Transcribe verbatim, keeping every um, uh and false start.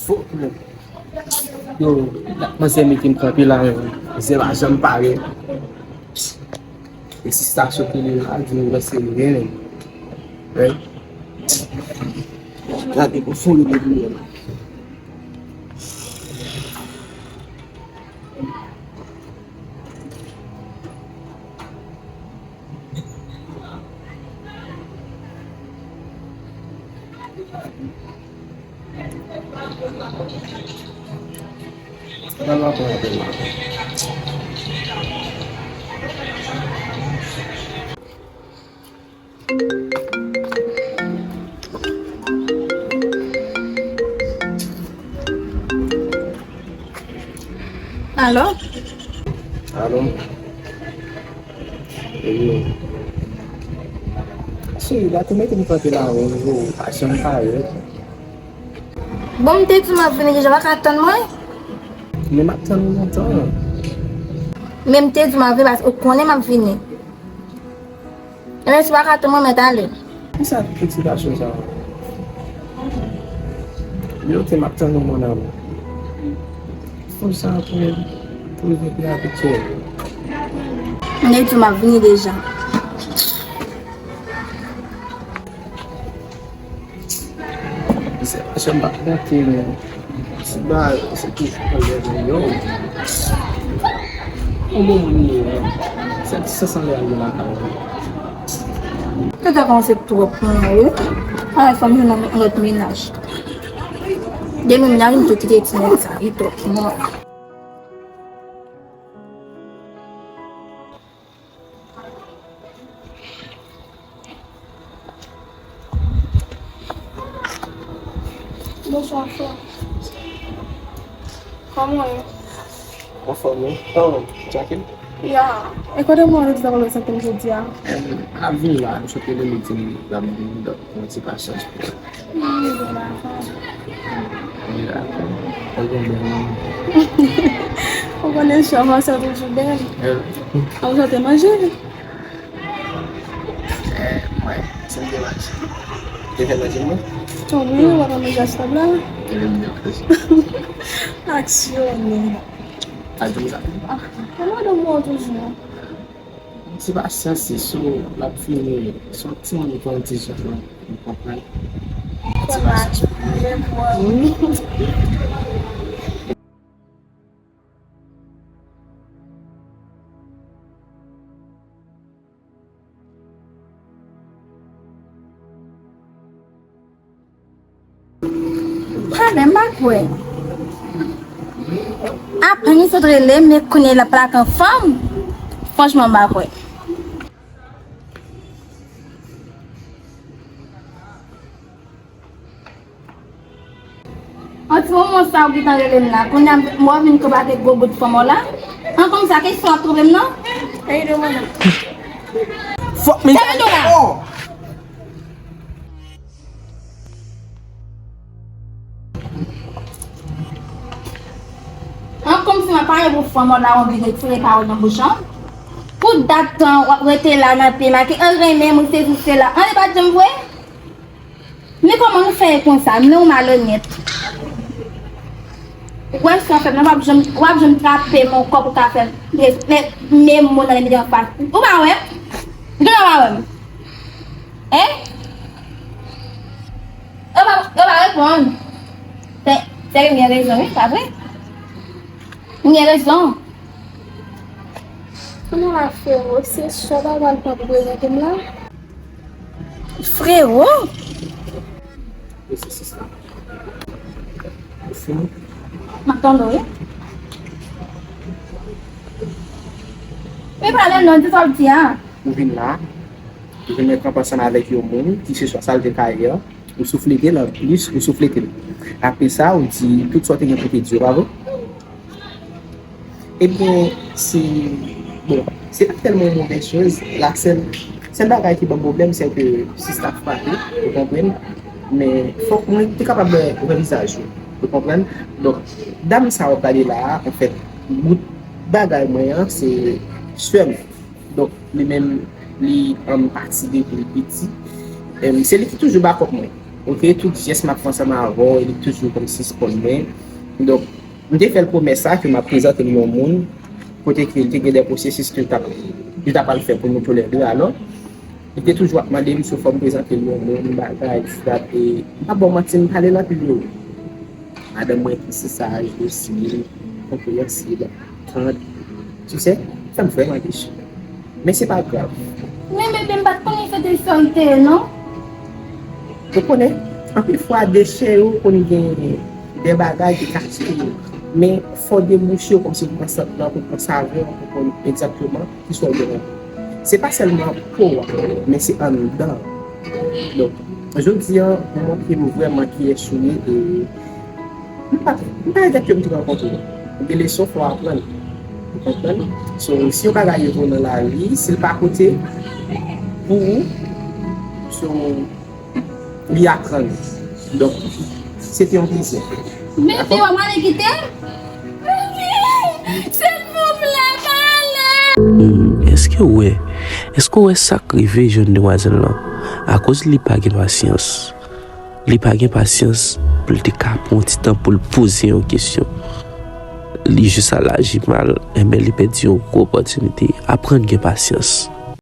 Fok, men. Yo, manzè mete m kanpe la, men. Manzè pa janm pare. E sista sot li la, di m wè se li, men. Wi. Gade, pou fon li, men. Alo? Alo? Eyo. Cheri, la tou mete m kanpe la, ou pa janm pare. Bon, m te di w m ap vini deja, w pa ka tann mwen? Men m ap tann ou lontan. Men m te di w m ap vini, paske ou konnen m ap vini. Ebyen, si w pa ka tann mwen, mèt ale. Kisa tout eksitayasyon sa a? Yo, te m ap tann ou, mon amour. Fò sa pou, pou rive pi rapid, cheri. M te di w m ap vini deja. Se pa chanm pa gate, men. Ti bagay, se toujou anlè men yo. Yon bon moun li ye, men. Se ti sans anlè al lakay. Tata kòmanse twòp pou mwen, wi. Ay, fò m jwenn yon lòt mennaj. Demen mennaj m tou kite ti nèg sa, li twòp pou mwen. Bonswa, frè. Kòman w ye? Anfòm, wi. Oh, Jacqueline? Ya. E kote mwen antre di sa konn santi m jodi a? Em, ap vini la, m sot rele li di m l ap vini, donk, mwen ti pasyans pou li. Ou konnen chòm an sa toujou bèl. An ou te manje? Mwen, se m te manje. Te fè manje mwen? Wi, w ap manje ansanm la. Aksyone. A di m sa. Ah, madanm mwen toujou. Ti pasyans, se sou l ap fini, se yon timoun ki yon ti jan, ou konprann? Ti pasyans. Pale, m pa kwè. Apèn li sot rele m, men kounye a l ap pale ak yon fanm. Franchman, m pa kwè. An ti moman sa ou gentan rele m la, kounye a m wè w vin kanpe ak gwo bout fanm w la. An kòmsa, kesyon ap twouble m non? Fòk m... Tèl nou la! Oh! An kòmsi m ap pale pou fanm w la, ou vin retire pawòl nan bouch an. Pou dat tan w ap rete la nan pye m, ake an renmen m, ou sezi, ou sela. An li pa t janm vre? Men kòman nou fè konsa? Men ou malonèt. Ou wè sa w fè m nan, w ap janm, w ap janm trape m ankò pou w ka fè m menm mo nan li anfas. Ou pa wè m? Ou pa wè m? Hein? Yo pa, yo pa reponn. Se, se li m gen rezon, wi, pa vre? M gen rezon. Kounya la, frewo, se sa w ta pral pran pou prezante m la? Frewo? Mèsi, sista. Mèsi. M ap tande w, wi. Men pale m non, di sa w di a. Ou vin la, ou vin mèt kanpe ansanm avèk yon moun ki se swa sa l te ka ye a, ou souflete l anplis, ou souflete l. Apre sa, ou di tout sa w te gen pou te di yo, pa vre? Ebyen, se, bon, se pa tèlman yon movèz choz. La, sèl, sèl bagay ki ban m pwoblèm, se ke sista frape, ou konprann? Men fòk mwen te kapab wè, wè vizaj yo, ou konprann? Donk, dam sa w ap gade la a, anfèt, bout bagay mwen an, se sè m. Donk, li menm, li, um, pati depi l piti. Em, se li ki toujou bakòp mwen. Ok, tout jès m ap fè ansanm avè w, li toujou kòmsi sponnnen. Donk, m te fè l pwomès sa, ke m ap prezante l yon moun, kote ke li te gen de pwosesis ke l t ap, li t ap al fè pou nou toulède. Alò, li te toujou ap mande m si fò m prezante l yon moun, bagay, sa, e m pa ba w manti, m pale l anpil wi. Madanm mwen ki se saj osi, konpreyansib, tant, tu sais, fè m vrèman dechire. Men se pa grav. Men bebe, m pa t konnen se te sa l te ye, non. Ou konnen, anpil fwa dechè yo konn gen de bagay ki ka tiye yo. Men fò debouche yo kòmsi pou pran sant lan, pou pran savè, pou konn egzakteman ki sa w gen nan men. Se pa sèlman po a, men se anndan. Donk, jodi a, pou montre nou vrèman kiyès ou ye, e m pa, m pa egzakteman ki rankontre w. Gen leson fò aprann. Ou konprann? So, si yon bagay rive w nan lavi, si l pa kote pou ou, so, li aprann. Donk, se te yon plezi. Men fi w ap mande kite m? Silvouplè, pa ale! Hmm, èske w wè, èske w wè sa k rive jèn demwazèl lan? Akoz li pa gen pasyans. Li pa gen pasyans pou l te ka pran yon ti tan pou l poze yon kesyon. Li jis al aji mal, enben li pèdi yon gwo opòtinite. Aprann gen pasyans.